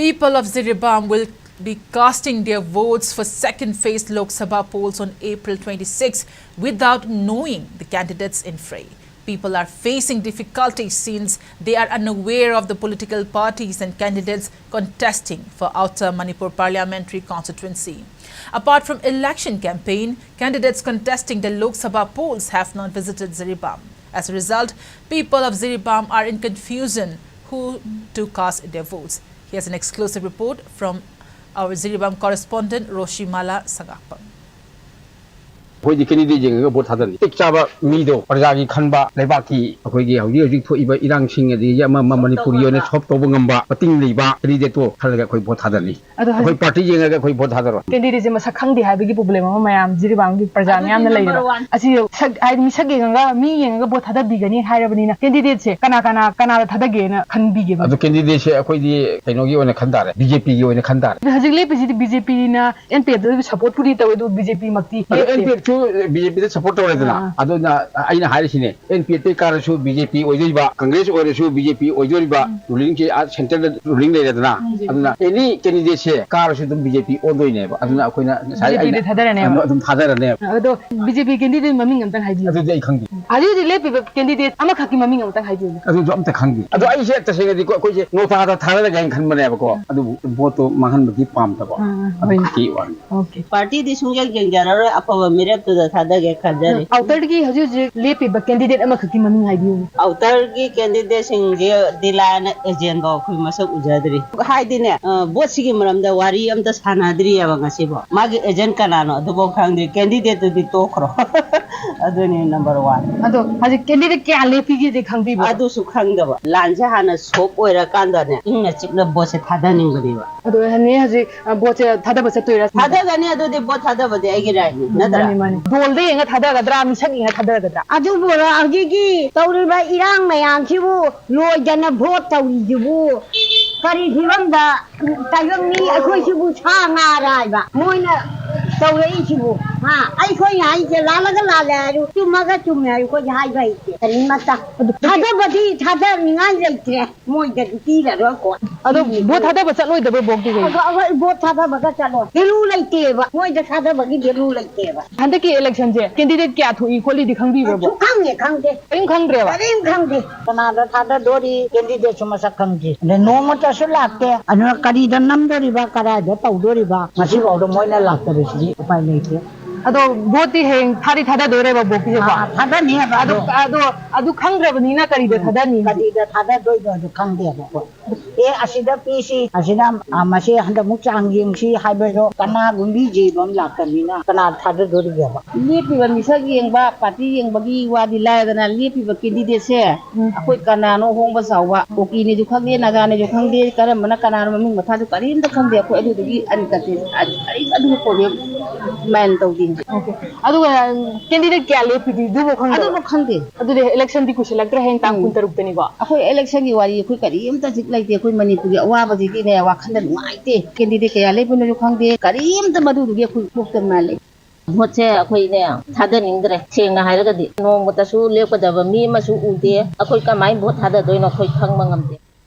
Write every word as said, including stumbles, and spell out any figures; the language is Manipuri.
People of Jiribam will be casting their votes for second phase Lok Sabha polls on April twenty-six without knowing the candidates in fray. People are facing difficulties since they are unaware of the political parties and candidates contesting for Outer Manipur Parliamentary Constituency. Apart from election campaign, candidates contesting the Lok Sabha polls have not visited Jiribam. As a result, people of Jiribam are in confusion who to cast their votes. Here's an exclusive report from our Jiribam correspondent Roshimala Sangapang. ꯑꯩꯈꯣꯏꯗꯤ ꯀꯦꯟꯗꯤꯗꯦꯠ ꯌꯦꯡꯉꯒ ꯚꯣꯠ ꯊꯥꯗꯅꯤ꯫ ꯃꯇꯤꯛ ꯆꯥꯕ ꯃꯤꯗꯣ, ꯄ꯭ꯔꯖꯥꯒꯤ ꯈꯟꯕ, ꯂꯩꯕꯥꯛꯀꯤ ꯑꯩꯈꯣꯏꯒꯤ ꯍꯧꯖꯤꯛ ꯍꯧꯖꯤꯛ ꯊꯣꯛꯏꯕ ꯏꯔꯥꯡꯁꯤꯡ, ꯑꯗꯒꯤ ꯑꯃ ꯑꯃ ꯃꯅꯤꯄꯨꯔꯒꯤ ꯑꯣꯏꯅ ꯁꯣꯜꯕ ꯇꯧꯕ ꯉꯝꯕ, ꯃꯇꯤꯡ ꯂꯩꯕ ꯀꯦꯟꯗꯤꯗꯦꯠꯇꯣ ꯈꯜꯂꯒ ꯑꯩꯈꯣꯏ ꯚꯣꯠ ꯊꯥꯗꯅꯤ꯫ ꯑꯗꯣ ꯑꯩꯈꯣꯏ ꯍꯧꯖꯤꯛ ꯄꯥꯔꯇꯤ ꯌꯦꯡꯉꯒ ꯑꯩꯈꯣꯏ ꯚꯣꯠ ꯊꯥꯗꯔꯣꯏ꯫ ꯀꯦꯟꯗꯤꯗꯦꯠꯁꯦ ꯃꯁꯛ ꯈꯪꯗꯦ ꯍꯥꯏꯕꯒꯤ ꯄ꯭ꯔꯣꯕ꯭ꯂꯦꯝ ꯑꯃ ꯃꯌꯥꯝ ꯖꯤꯔꯤꯕꯥꯝꯒꯤ ꯄ꯭ꯔꯖꯥ ꯃꯌꯥꯝꯅ ꯂꯩꯔꯦꯕ꯫ ꯑꯁꯤ ꯁꯛ ꯍꯥꯏꯗꯤ ꯃꯤꯁꯛ ꯌꯦꯡꯉꯒ ꯃꯤ ꯌꯦꯡꯉꯒ ꯚꯣꯠ ꯊꯥꯗꯕꯤꯒꯅꯤ ꯍꯥꯏꯔꯕꯅꯤꯅ ꯀꯦꯟꯗꯤꯗꯦꯠꯁꯦ ꯀꯅꯥ ꯀꯅꯥ ꯀꯅꯥꯗ ꯊꯥꯗꯒꯦꯅ ꯈꯟꯕꯤꯒꯦꯕ? ꯑꯗꯣ ꯀꯦꯟꯗꯤꯗꯦꯠꯁꯦ ꯑꯩꯈꯣꯏꯗꯤ ꯀꯩꯅꯣꯒꯤ ꯑꯣꯏꯅ ꯈꯟ ꯇꯥꯔꯦ, ꯕꯤ ꯖꯦ ꯄꯤꯒꯤ ꯑꯣꯏꯅ ꯈꯟ ꯇꯥꯔꯦ꯫ ꯑꯗꯣ ꯍꯧꯖꯤꯛ ꯂꯦꯞꯄꯤꯁꯤꯗꯤ ꯕꯤ ꯖꯦ ꯄꯤꯅ ꯑꯦꯟ ꯄꯤ ꯑꯦꯐꯇ ꯁꯞꯄꯣꯔꯠꯄꯨꯗꯤ ꯇꯧꯋꯦ ꯑꯗꯨ ꯕꯤ ꯖꯦ ꯄꯤ ꯃꯛꯇꯤ ꯑꯗꯣ ꯂꯦꯞꯇꯦ꯫ ꯑꯦꯟ ꯄꯤ ꯑꯦꯐꯁꯨ ꯕꯤ ꯖꯦ ꯄꯤꯗ ꯁꯞꯄꯣꯔꯠ ꯇꯧꯔꯦꯗꯅ꯫ ꯑꯥ꯫ ꯑꯗꯨꯅ ꯑꯩꯅ ꯍꯥꯏꯔꯤꯁꯤꯅꯦ, ꯑꯦꯟ ꯄꯤ ꯑꯦꯐꯇꯩ ꯀꯥꯔꯁꯨ ꯕꯤ ꯖꯦ ꯄꯤ ꯑꯣꯏꯗꯣꯏꯕ, ꯀꯪꯒ꯭ꯔꯦꯁ ꯑꯣꯏꯔꯁꯨ ꯕꯤ ꯖꯦ ꯄꯤ ꯑꯣꯏꯗꯣꯏꯕ, ꯔꯨꯂꯤꯡꯁꯦ ꯑꯥ ꯁꯦꯟꯇꯔꯗ ꯔꯨꯂꯤꯡ ꯂꯩꯔꯦꯗꯅ꯫ ꯑꯗꯨꯅ ꯑꯦꯅꯤ ꯀꯦꯟꯗꯤꯗꯦꯠꯁꯦ ꯀꯥꯔꯁꯨ ꯑꯗꯨꯝ ꯕꯤ ꯖꯦ ꯄꯤ ꯑꯣꯟꯗꯣꯏꯅꯦꯕ꯫ ꯑꯗꯨꯅ ꯑꯩꯈꯣꯏꯅ ꯉꯁꯥꯏ ꯕꯤ ꯖꯦ ꯄꯤꯗ ꯑꯩꯅ ꯊꯥꯗꯔꯅꯦꯕ꯫ ꯑꯗꯨꯝ ꯊꯥꯗꯔꯅꯦꯕ꯫ ꯑꯗꯣ ꯕꯤ ꯖꯦ ꯄꯤ ꯀꯦꯟꯗꯤꯗꯦꯠ ꯃꯃꯤꯡ ꯑꯝꯇꯪ ꯍꯥꯏꯕꯤꯌꯨ꯫ ꯑꯗꯨꯗꯤ ꯑꯩ ꯈꯪꯗꯦ꯫ ꯍꯧꯖꯤꯛ ꯍꯧꯖꯤꯛ ꯂꯦꯞꯄꯤꯕ ꯀꯦꯟꯗꯤꯗꯦꯠ ꯑꯃꯈꯛꯀꯤ ꯃꯃꯤꯡ ꯑꯃꯇꯪ ꯍꯥꯏꯕꯤꯌꯨ꯫ ꯑꯗꯨꯁꯨ ꯑꯝꯇ ꯈꯪꯗꯦ꯫ ꯑꯗꯣ ꯑꯩꯁꯦ ꯇꯁꯦꯡꯅꯗꯤꯀꯣ ꯑꯩꯈꯣꯏꯁꯦ ꯅꯣꯇꯥꯗ ꯊꯥꯗꯔꯒꯦ ꯍꯥꯏꯅ ꯈꯟꯕꯅꯦꯕꯀꯣ꯫ ꯑꯗꯨꯕꯨ ꯚꯣꯠꯇꯣ ꯃꯥꯡꯍꯟꯕꯗꯤ ꯄꯥꯝꯗꯕ꯫ ꯑꯥ, ꯑꯗꯨ ꯍꯣꯏꯅꯦ꯫ ꯈꯛꯀꯤ ꯋꯥꯅꯤ꯫ ꯑꯣꯀꯦ꯫ ꯄꯥꯔꯇꯤꯗꯤ ꯁꯨꯡꯌꯦꯡ ꯌꯦꯡꯖꯔꯔꯣꯏ, ꯑꯐꯕ ꯃꯤꯔꯦꯞꯇꯨꯗ ꯊꯥꯗꯒꯦ ꯈꯟꯖꯔꯤ꯫ ꯑꯥꯎꯇꯔꯒꯤ ꯍꯧꯖꯤꯛ ꯍꯧꯖꯤꯛ ꯂꯦꯞꯄꯤꯕ ꯀꯦꯟꯗꯤꯗꯦꯠ ꯑꯃꯈꯛꯀꯤ ꯃꯃꯤꯡ ꯍꯥꯏꯕꯤꯌꯨ꯫ ꯑꯥꯎꯇꯔꯒꯤ ꯀꯦꯟꯗꯤꯗꯦꯠꯁꯤꯡꯁꯦ ꯗꯤꯂꯥꯏꯅ ꯑꯦꯖꯦꯟꯐꯥꯎ ꯑꯩꯈꯣꯏ ꯃꯁꯛ ꯎꯖꯗ꯭ꯔꯤ꯫ ꯍꯥꯏꯗꯤꯅꯦ, ꯑ, ꯚꯣꯠꯁꯤꯒꯤ ꯃꯔꯝꯗ ꯋꯥꯔꯤ ꯑꯝꯇ ꯁꯥꯟꯅꯗ꯭ꯔꯤꯑꯕ ꯉꯁꯤꯐꯥꯎ꯫ ꯃꯥꯒꯤ ꯑꯦꯖꯦꯟ ꯀꯅꯥꯅꯣ ꯑꯗꯨꯐꯥꯎ ꯈꯪꯗ꯭ꯔꯤ꯫ ꯀꯦꯟꯗꯤꯗꯦꯠꯇꯨꯗꯤ ꯇꯣꯛꯈ꯭ꯔꯣ꯫ ꯑꯗꯨꯅꯤ ꯅꯝꯕꯔ ꯋꯥꯟ꯫ ꯑꯗꯣ ꯍꯧꯖꯤꯛ ꯀꯦꯟꯗꯤꯗꯦꯠ ꯀꯌꯥ ꯂꯦꯞꯄꯤꯒꯦꯗꯤ ꯈꯪꯕꯤꯕ꯭ꯔꯣ? ꯑꯗꯨꯁꯨ ꯈꯪꯗꯕ꯫ ꯂꯥꯟꯁꯦ ꯍꯥꯟꯅ ꯁꯣꯞ ꯑꯣꯏꯔꯀꯥꯟꯗꯅꯦ, ꯏꯪꯅ ꯆꯤꯛꯅ ꯚꯣꯠꯁꯦ ꯊꯥꯗꯅꯤꯡꯕꯅꯦꯕ꯫ ꯑꯗꯣ ꯍꯅꯦ ꯍꯧꯖꯤꯛ ꯑ, ꯚꯣꯠꯁꯦ ꯊꯥꯗꯕ ꯆꯠꯇꯣꯏꯔꯥ? ꯊꯥꯗꯒꯅꯤ, ꯑꯗꯨꯗꯤ ꯚꯣꯠ ꯊꯥꯗꯕꯗꯤ ꯑꯩꯒꯤ ꯔꯥꯏꯠꯅꯤ, ꯅꯠꯇ꯭ꯔꯥ? ꯃꯥꯅꯤ, ꯃꯥꯅꯤ꯫ ꯗꯣꯜꯗ ꯌꯦꯡꯉ ꯊꯥꯗꯒꯗ꯭ꯔꯥ, ꯃꯤꯁꯛ ꯌꯦꯡꯉ ꯊꯥꯗꯒꯗ꯭ꯔꯥ? ꯑꯗꯨꯕꯨ ꯍꯧꯖꯤꯛꯀꯤ ꯇꯧꯔꯤꯕ ꯏꯔꯥꯡ ꯃꯌꯥꯝꯁꯤꯕꯨ ꯂꯣꯏꯗꯅ ꯚꯣꯠ ꯇꯧꯔꯤꯁꯤꯕꯨ ꯀꯔꯤ ꯐꯤꯕꯝꯗ ꯇꯥꯏꯕꯪ ꯃꯤ ꯑꯩꯈꯣꯏꯁꯤꯕꯨ ꯁꯥ ꯉꯥꯔ ꯍꯥꯏꯕ ꯃꯣꯏꯅ ꯇꯧꯔꯛꯏꯁꯤꯕꯨ? ꯍꯥ? ꯑꯩꯈꯣꯏꯅ ꯍꯥꯏꯁꯦ ꯂꯥꯜꯂꯒ ꯂꯥꯜꯂꯦ ꯍꯥꯏꯔꯨ, ꯆꯨꯝꯃꯒ ꯆꯨꯝꯃꯦ ꯍꯥꯏꯔꯨ, ꯑꯩꯈꯣꯏꯗꯤ ꯍꯥꯏꯕ ꯍꯩꯇꯦ꯫ ꯀꯔꯤꯃꯠꯇ꯫ ꯑꯗꯨ ꯊꯥꯖꯕꯗꯤ ꯊꯥꯖꯅꯤꯡꯉꯥꯏ ꯂꯩꯇ꯭ꯔꯦ꯫ ꯃꯣꯏꯗꯗꯤ ꯄꯤꯔꯔꯣꯏꯀꯣ꯫ ꯑꯗꯣ ꯚꯣꯠ ꯊꯥꯗꯕ ꯆꯠꯂꯣꯏꯗꯕ꯭ꯔꯣ ꯕꯣꯛꯇꯤ ꯍꯌꯦꯡ? ꯑꯩꯈꯣꯏ, ꯑꯩꯈꯣꯏ ꯚꯣꯠ ꯊꯥꯗꯕꯒ ꯆꯠꯂꯣꯏ꯫ ꯚꯦꯂꯨ ꯂꯩꯇꯦꯕ꯫ ꯃꯣꯏꯗ ꯊꯥꯗꯕꯒꯤ ꯚꯦꯂꯨ ꯂꯩꯇꯦꯕ꯫ ꯍꯟꯗꯛꯀꯤ ꯏꯂꯦꯛꯁꯟꯁꯦ ꯀꯦꯟꯗꯤꯗꯦꯠ ꯀꯌꯥ ꯊꯣꯛꯏ ꯈꯣꯠꯂꯤꯗꯤ ꯈꯪꯕꯤꯕ꯭ꯔꯕꯣ? ꯁꯨꯛꯈꯪ ꯍꯦꯛ ꯈꯪꯗꯦ꯫ ꯀꯔꯤꯝ ꯈꯪꯗ꯭ꯔꯦꯕ? ꯀꯔꯤꯝ ꯈꯪꯗꯦ꯫ ꯀꯅꯥꯗ ꯊꯥꯗꯗꯣꯔꯤ, ꯀꯦꯟꯗꯤꯗꯦꯠꯁꯨ ꯃꯁꯛ ꯈꯪꯗꯦ꯫ ꯑꯗ ꯅꯣꯡꯃꯇꯁꯨ ꯂꯥꯛꯇꯦ꯫ ꯑꯗꯨꯅ ꯀꯔꯤꯗ ꯅꯝꯗꯣꯔꯤꯕ, ꯀꯗꯥꯏꯗ ꯇꯧꯗꯣꯔꯤꯕ, ꯉꯁꯤꯐꯥꯎꯗ ꯃꯣꯏꯅ ꯂꯥꯛꯇꯕꯁꯤꯗꯤ ꯎꯄꯥꯏ ꯂꯩꯇꯦ꯫ ꯑꯗꯣ ꯚꯣꯠꯇꯤ ꯍꯌꯦꯡ ꯊꯥꯗꯤ ꯊꯥꯗꯗꯣꯏꯔꯦꯕ ꯚꯣꯠꯀꯤꯁꯦꯀꯣ? ꯑꯥ, ꯊꯥꯗꯅꯤ ꯍꯥꯏꯕ ꯑꯗꯣ, ꯑꯗꯣ꯫ ꯑꯗꯣ, ꯑꯗꯨ ꯈꯪꯗ꯭ꯔꯕꯅꯤꯅ ꯀꯔꯤꯗ ꯎꯝ, ꯊꯥꯗꯅꯤ? ꯀꯔꯤꯗ ꯊꯥꯗꯗꯣꯏꯅꯣ ꯑꯗꯨ ꯈꯪꯗꯦꯕ ꯑꯩꯈꯣꯏ꯫ ꯑꯦ, ꯑꯁꯤꯗ ꯄꯤꯁꯤ, ꯑꯁꯤꯗ, ꯑ, ꯃꯁꯤ ꯍꯟꯗꯛꯃꯨꯛ ꯆꯥꯡ ꯌꯦꯡꯁꯤ ꯍꯥꯏꯕꯗꯣ ꯀꯅꯥꯒꯨꯝꯕꯤ ꯌꯦꯡꯕ ꯑꯃ ꯂꯥꯛꯇꯕꯅꯤꯅ ꯀꯅꯥ ꯊꯥꯖꯗꯣꯔꯤꯒꯦꯕ? ꯂꯦꯞꯄꯤꯕ ꯃꯤꯁꯛ ꯌꯦꯡꯕ, ꯄꯥꯔꯇꯤ ꯌꯦꯡꯕꯒꯤ ꯋꯥꯗꯤ ꯂꯥꯏꯔꯗꯅ, ꯂꯦꯞꯄꯤꯕ ꯀꯦꯟꯗꯤꯗꯦꯠꯁꯦ ꯎꯝ꯫ ꯑꯩꯈꯣꯏ ꯀꯅꯥꯅꯣ ꯑꯍꯣꯡꯕ ꯆꯥꯎꯕ? ꯀꯨꯀꯤꯅꯦꯁꯨ ꯈꯪꯗꯦ, ꯅꯥꯒꯥꯅꯦꯁꯨ ꯈꯪꯗꯦ, ꯀꯔꯝꯕꯅ ꯀꯅꯥꯅꯣ ꯃꯃꯤꯡ ꯃꯊꯥꯁꯨ ꯀꯔꯤꯝꯇ ꯈꯪꯗꯦ꯫ ꯑꯩꯈꯣꯏ ꯑꯗꯨꯗꯨꯒꯤ ꯑꯟ-, ꯀꯔꯤꯝ ꯑꯗꯨꯒꯤ ꯄ꯭ꯔꯣꯕ꯭ꯂꯦꯝ ꯃꯥꯏꯟ ꯇꯧꯗꯦ꯫ ꯑꯣꯀꯦ꯫ ꯑꯗꯨꯒ ꯀꯦꯟꯗꯤꯗꯦꯠ ꯀꯌꯥ ꯂꯦꯞꯄꯤꯗꯣꯏꯅꯣ ꯈꯪꯗꯕ? ꯑꯗꯨꯕꯨ ꯈꯪꯗꯦ꯫ ꯑꯗꯨꯗꯤ ꯏꯂꯦꯛꯁꯟꯗꯤ ꯀꯨꯏꯁꯤꯜꯂꯛꯇ꯭ꯔꯦ, ꯍꯌꯦꯡ ꯇꯥꯡ ꯎꯝ꯫ ꯀꯨꯟꯇꯔꯨꯛꯇꯅꯤꯀꯣ? ꯑꯩꯈꯣꯏ ꯏꯂꯦꯛꯁꯟꯒꯤ ꯋꯥꯔꯤ ꯑꯩꯈꯣꯏ ꯀꯔꯤꯝꯇ ꯍꯧꯖꯤꯛ ꯂꯩꯇꯦ꯫ ꯑꯩꯈꯣꯏ ꯃꯅꯤꯄꯨꯔꯒꯤ ꯑꯋꯥꯕꯁꯤꯗꯤꯅꯦ ꯋꯥꯈꯜꯗ ꯅꯨꯡꯉꯥꯏꯇꯦ꯫ ꯀꯦꯟꯗꯤꯗꯦꯠ ꯀꯌꯥ ꯂꯦꯞꯄꯅꯣꯁꯨ ꯈꯪꯗꯦ, ꯀꯔꯤꯝꯇ ꯃꯗꯨꯗꯨꯒꯤ ꯑꯩꯈꯣꯏ ꯀꯣꯛꯇ ꯃꯥꯜꯂꯦ꯫ ꯚꯣꯠꯁꯦ ꯑꯩꯈꯣꯏꯅꯦ ꯊꯥꯗꯅꯤꯡꯗ꯭ꯔꯦ꯫ ꯁꯦꯡꯅ ꯍꯥꯏꯔꯒꯗꯤ ꯅꯣꯡꯃꯇꯁꯨ ꯂꯦꯞꯀꯗꯕ ꯃꯤ ꯑꯃꯁꯨ ꯎꯗꯦ꯫ ꯑꯩꯈꯣꯏ ꯀꯃꯥꯏꯅ ꯚꯣꯠ ꯊꯥꯗꯗꯣꯏꯅꯣ ꯑꯩꯈꯣꯏ ꯈꯪꯕ ꯉꯝꯗꯦ꯫